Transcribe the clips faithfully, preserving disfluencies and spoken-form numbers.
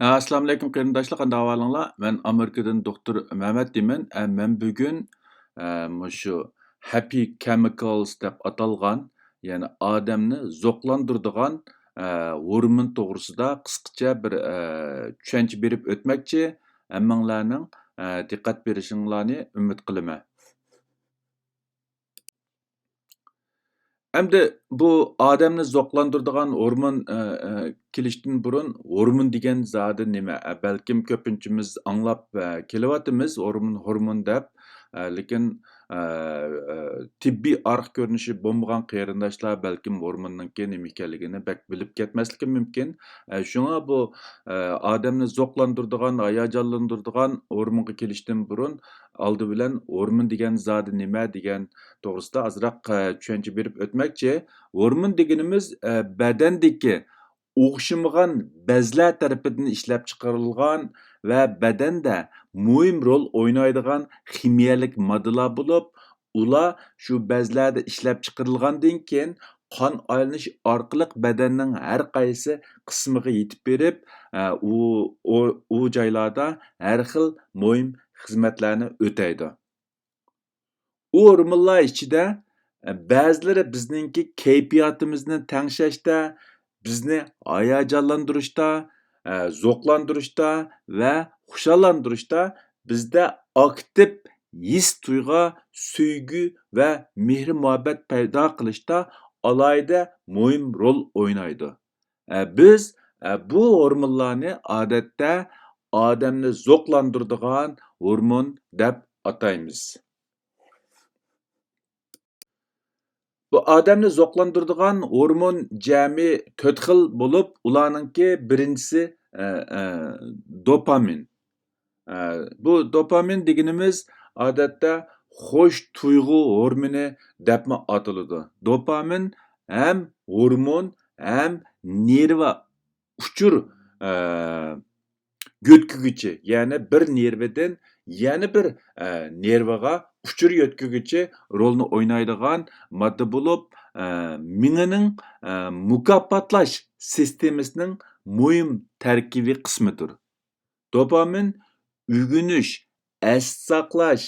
ئەسسالامۇئەلەيكۇم قېرىنداشلار، قانداق ئەھۋالىڭلار؟ مەن ئامېرىكىدىن دوختۇر مەمەت دېيمەن. ئە، مەن بۈگۈن، ئە، مۇشۇ ھەپپى كېمىكالس دەپ ئاتالغان، يەنى ئادەمنى زوقلاندۇرىدىغان، ئە، ھورمون توغرىسىدا قىسقىچە بىر، ئە، چۈشەنچە بېرىپ ئۆتمەكچى. ھەممىڭلارنىڭ، ئە، دىققەت بېرىشىڭلارنى ئۈمىد قىلىمەن. ئەمدى بۇ ئادەمنى زوقلاندۇرىدىغان ھورمون، ئە، ئە، كېلىشتىن بۇرۇن ھورمون دېگەن زادى نېمە؟ ئە، بەلكىم كۆپىنچىمىز ئاڭلاپ، ئە، كېلىۋاتىمىز ھورمون، ھورمون دەپ. ئە، لېكىن، ئە، ئە، تېببىي ئارقا كۆرۈنۈشى بولمىغان قېرىنداشلار بەلكىم ھورموننىڭكى نېمە ئىكەنلىكىنى بەك بىلىپ كەتمەسلىكى مۇمكىن. ئە، شۇڭا بۇ، ئە، ئادەمنى زوقلاندۇرىدىغان، ھاياجانلاندۇرىدىغان ھورمونغا كېلىشتىن بۇرۇن ئالدى بىلەن ھورمون دېگەن زادى نېمە دېگەن توغرىسىدا ئازراق، ئە، چۈشەنچە بېرىپ ئۆتمەكچى. ھورمون دېگىنىمىز، ئە، بەدەندىكى ئوخشىمىغان بەزلەر تەرىپىدىن ئىشلەپچىقىرىلغان ۋە بەدەندە مۇھىم رول ئوينايدىغان خىمىيەلىك ماددىلار بولۇپ، ئۇلار شۇ بەزلەردە ئىشلەپچىقىرىلغاندىن كېيىن، قان ئايلىنىش ئارقىلىق بەدەننىڭ ھەر قايسى قىسمىغا يېتىپ بېرىپ، ئە، ئۇ، ئۇ، ئۇ جايلاردا ھەر خىل مۇھىم خىزمەتلەرنى ئۆتەيدۇ. ئۇ ھورمونلار ئىچىدە، ئە، بەزىلىرى بىزنىڭكى كەيپىياتىمىزنى تەڭشەشتە، بىزنى ھاياجانلاندۇرۇشتا، ئە، زوقلاندۇرۇشتا ۋە خۇشاللاندۇرۇشتا بىزدە ئاكتىپ ھېس تۇيغۇ، سۆيگۈ ۋە مېھرى مۇھەببەت پەيدا قىلىشتا ئالاھىدە مۇھىم رول ئوينايدۇ. ئە، بىز، ئە، بۇ ھورمونلارنى ئادەتتە ئادەمنى زوقلاندۇرىدىغان ھورمون دەپ ئاتايمىز. بۇ ئادەمنى زوقلاندۇرىدىغان ھورمون جەمئىي تۆت خىل بولۇپ، ئۇلارنىڭكى بىرىنچىسى، ئە، ئە، دوپامىن. ئە، بۇ دوپامىن دېگىنىمىز ئادەتتە خوش تۇيغۇ ھورمونى دەپمۇ ئاتىلىدۇ. دوپامىن ھەم ھورمون، ھەم نېرۋا ئۇچۇر، ئە، يۆتكىگۈچى، يەنى بىر نېرۋىدىن يەنە بىر، ئە، نېرۋىغا ئۇچۇر يۆتكىگۈچى رولنى ئوينايدىغان ماددا بولۇپ، ئە، مېڭىنىڭ، ئە، مۇكاپاتلاش سىستېمىسىنىڭ مۇھىم تەركىبىي قىسمىدۇر. دوپامىن ئۆگىنىش، ئەستە ساقلاش،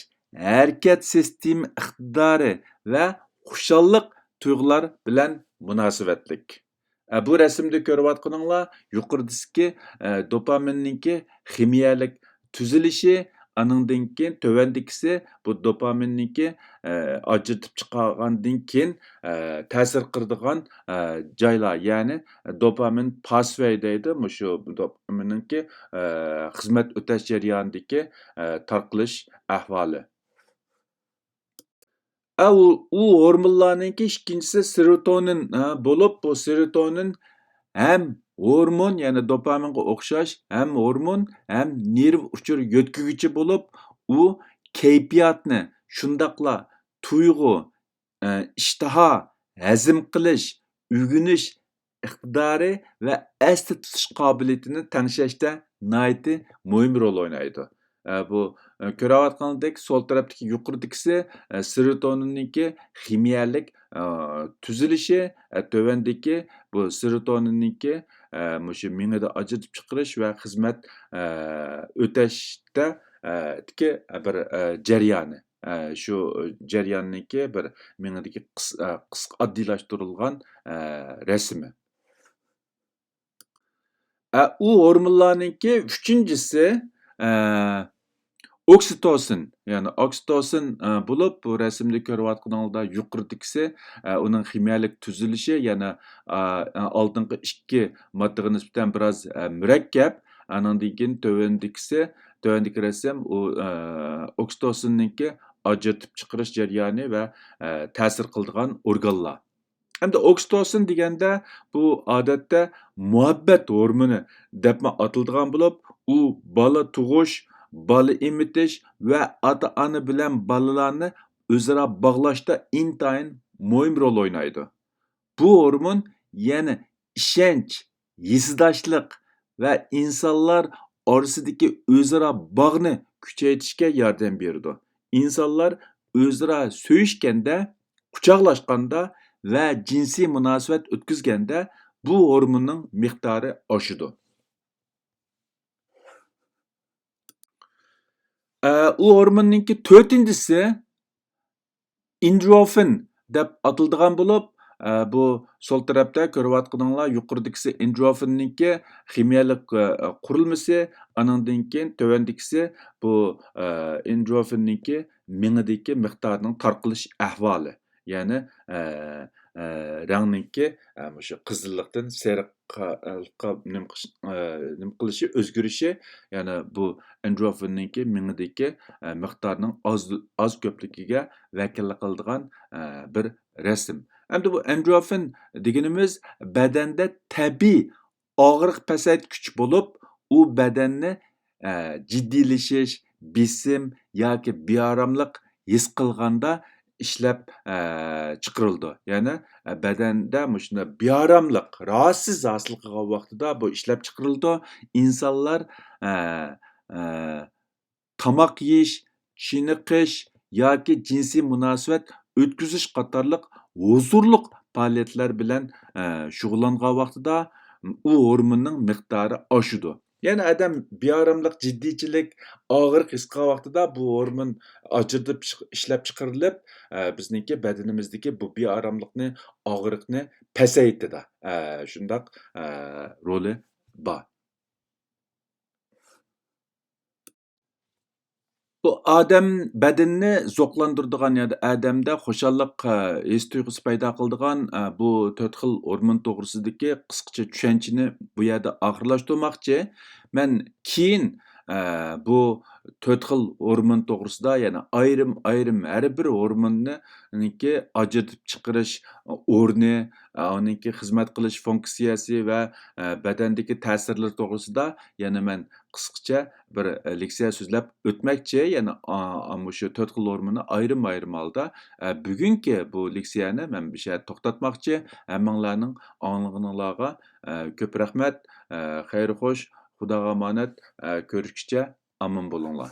ھەرىكەت سىستېما ئىقتىدارى ۋە خۇشاللىق تۇيغۇلار بىلەن مۇناسىۋەتلىك. ئە، بۇ رەسىمدە كۆرۈۋاتقىنىڭلار يۇقىرىدىكى، ئە، دوپامىننىڭكى خىمىيەلىك تۈزۈلۈشى، ئانىڭدىن كېيىن تۆۋەندىكىسى، بۇ دوپامىننىڭكى، ئە، ئاجرىتىپ چىقارغاندىن كېيىن، ئە، تەسىر قىلىدىغان، ئە، جايلار، يەنى دوپامىن پاسۋەي دەيدۇ، مۇشۇ دوپامىننىڭكى، ئە، خىزمەت ئۆتەش جەريانىدىكى، ئە، تارقىلىش ئەھۋالى. ئە، ئۇ، ئۇ ھورمونلارنىڭكى ئىككىنچىسى سېروتونىن، ئە، بولۇپ، بۇ سېروتونىن ھەم ھورمون، يەنى دوپامىنغا ئوخشاش، ھەم ھورمون، ھەم نېرۋا ئۇچۇر يۆتكىگۈچى بولۇپ، ئۇ كەيپىياتنى، شۇنداقلا تۇيغۇ، ئە، ئىشتىها، ھەزىم قىلىش، ئۆگىنىش ئىقتىدارى ۋە ئەستە تۇتۇش قابىلىيىتىنى تەڭشەشتە ناھايىتى مۇھىم رول ئوينايدۇ. ئە، بۇ، ئە، كۆرۈۋاتقىنىڭىزدەك سول تەرەپتىكى يۇقىرىدىكىسى، ئە، سېروتونىننىڭكى خىمىيەلىك، ئە، تۈزۈلۈشى، ئە، تۆۋەندىكى بۇ سېروتونىننىڭكى، ئە، مۇشۇ مېڭىدە ئاجرىتىپ چىقىرىش ۋە خىزمەت، ئە، ئۆتەشتە، ئە، دىكى بىر، ئە، جەريانى. ئە، شۇ جەرياننىڭكى بىر مېڭىدىكى قىس-، ئە، قىسقا ئاددىيلاشتۇرۇلغان، ئە، رەسىمى. ئە، ئۇ ھورمونلارنىڭكى ئۈچىنچىسى، ئە، ئوكسىتوسىن. يەنى ئوكسىتوسىن، ئە، بولۇپ، بۇ رەسىمدە كۆرۈۋاتقىنىڭلار يۇقىرىدىكىسى، ئە، ئۇنىڭ خىمىيەلىك تۈزۈلۈشى، يەنى، ئە، ئالدىنقى ئىككى ماددىغا نىسبەتەن بىراز، ئە، مۇرەككەپ. ئانىڭدىن كېيىن تۆۋەندىكىسى، تۆۋەندىكى رەسىم ئۇ، ئە، ئوكسىتوسىننىڭكى ئاجرىتىپ چىقىرىش جەريانى ۋە، ئە، تەسىر قىلىدىغان ئورگانلار. ئەمدى ئوكسىتوسىن دېگەندە، بۇ ئادەتتە مۇھەببەت ھورمونى دەپمۇ ئاتىلىدىغان بولۇپ، ئۇ بالا تۇغۇش، بالا ئېمىتىش ۋە ئاتا-ئانا بىلەن بالىلارنى ئۆزئارا باغلاشتا ئىنتايىن مۇھىم رول ئوينايدۇ. بۇ ھورمون يەنە ئىشەنچ، ھېسداشلىق ۋە ئىنسانلار ئارىسىدىكى ئۆزئارا باغنى كۈچەيتىشكە ياردەم بېرىدۇ. ئىنسانلار ئۆزئارا سۆيۈشكەندە، قۇچاقلاشقاندا ۋە جىنسىي مۇناسىۋەت ئۆتكۈزگەندە بۇ ھورموننىڭ مىقدارى ئاشىدۇ. ئە، ئۇ ھورموننىڭكى تۆتىنچىسى ئېندروفىن دەپ ئاتىلىدىغان بولۇپ، ئە، بۇ سول تەرەپتە كۆرۈۋاتقىنىڭلار يۇقىرىدىكىسى ئېندروفىننىڭكى خىمىيەلىك، ئە، قۇرۇلمىسى، ئانىڭدىن كېيىن تۆۋەندىكىسى بۇ، ئە، ئېندروفىننىڭكى مېڭىدىكى مىقدارىنىڭ تارقىلىش ئەھۋالى. يەنى، ئە، ئە، رەڭنىڭكى، ئە، مۇشۇ قىزىللىقتىن سېرىققا، ئە، نېمە قىلىش-، ئە، نېمە قىلىشى، ئۆزگىرىشى، يەنى بۇ ئېندروفىننىڭكى مېڭىدىكى، ئە، مىقدارنىڭ ئاز، ئاز كۆپلۈكىگە ۋەكىللىك قىلىدىغان، ئە، بىر رەسىم. ئەمدى بۇ ئېندروفىن دېگىنىمىز بەدەندە تەبىئىي ئاغرىق پەسەيتكۈچ بولۇپ، ئۇ بەدەننى، ئە، جىددىيلىشىش، بېسىم ياكى بىئاراملىق ھېس قىلغاندا ئىشلەپ، ئە، چىقىرىلىدۇ. يەنى، ئە، بەدەندە مۇشۇنداق بىئاراملىق، راھەتسىز ھاسىل قىلغان ۋاقتىدا بۇ ئىشلەپ چىقىرىلىدۇ. ئىنسانلار، ئە، ئە، تاماق يېيىش، چېنىقىش ياكى جىنسىي مۇناسىۋەت ئۆتكۈزۈش قاتارلىق ھۇزۇرلۇق پائالىيەتلەر بىلەن، ئە، شۇغۇللانغان ۋاقتىدا ئۇ ھورموننىڭ مىقدارى ئاشىدۇ. يەنى ئادەم بىئاراملىق، جىددىيچىلىك، ئاغرىق ھېس قىلغان ۋاقتىدا بۇ ھورمون ئاجرىتىپ چىق-، ئىشلەپ چىقىرىلىپ، ئە، بىزنىڭكى بەدىنىمىزدىكى بۇ بىئاراملىقنى، ئاغرىقنى پەسەيتىدۇ. ئە، شۇنداق، ئە، رولى بار. بۇ ئادەم بەدىنىنى زوقلاندۇرىدىغان يا ئادەمدە خۇشاللىق، ئە، ھېس تۇيغۇسى پەيدا قىلىدىغان، ئە، بۇ تۆت خىل ھورمون توغرىسىدىكى قىسقىچە چۈشەنچىنى بۇ يەردە ئاخىرلاشتۇرماقچى. مەن كېيىن، ئە، بۇ تۆت خىل ھورمون توغرىسىدا، يەنى ئايرىم-ئايرىم ھەر بىر ھورموننىڭكى ئاجرىتىپ چىقىرىش ئورنى، ئە، ئۇنىڭكى خىزمەت قىلىش فۇنكسىيەسى ۋە، ئە، بەدەندىكى تەسىرلىرى توغرىسىدا يەنە مەن قىسقىچە بىر، ئە، لېكسىيە سۆزلەپ ئۆتمەكچى. يەنە، ئا، مۇشۇ تۆت خىل ھورموننى ئايرىم-ئايرىم ھالدا، ئە، بۈگۈنكى بۇ لېكسىيەنى مەن بۇ يەردە توختاتماقچى. ھەممىڭلارنىڭ ئاڭلىغىنىڭلارغا، ئە، كۆپ رەھمەت. ئە، خەير خوش، خۇداغا ئامانەت. ئە، كۆرۈشكىچە ئامان بولۇڭلار.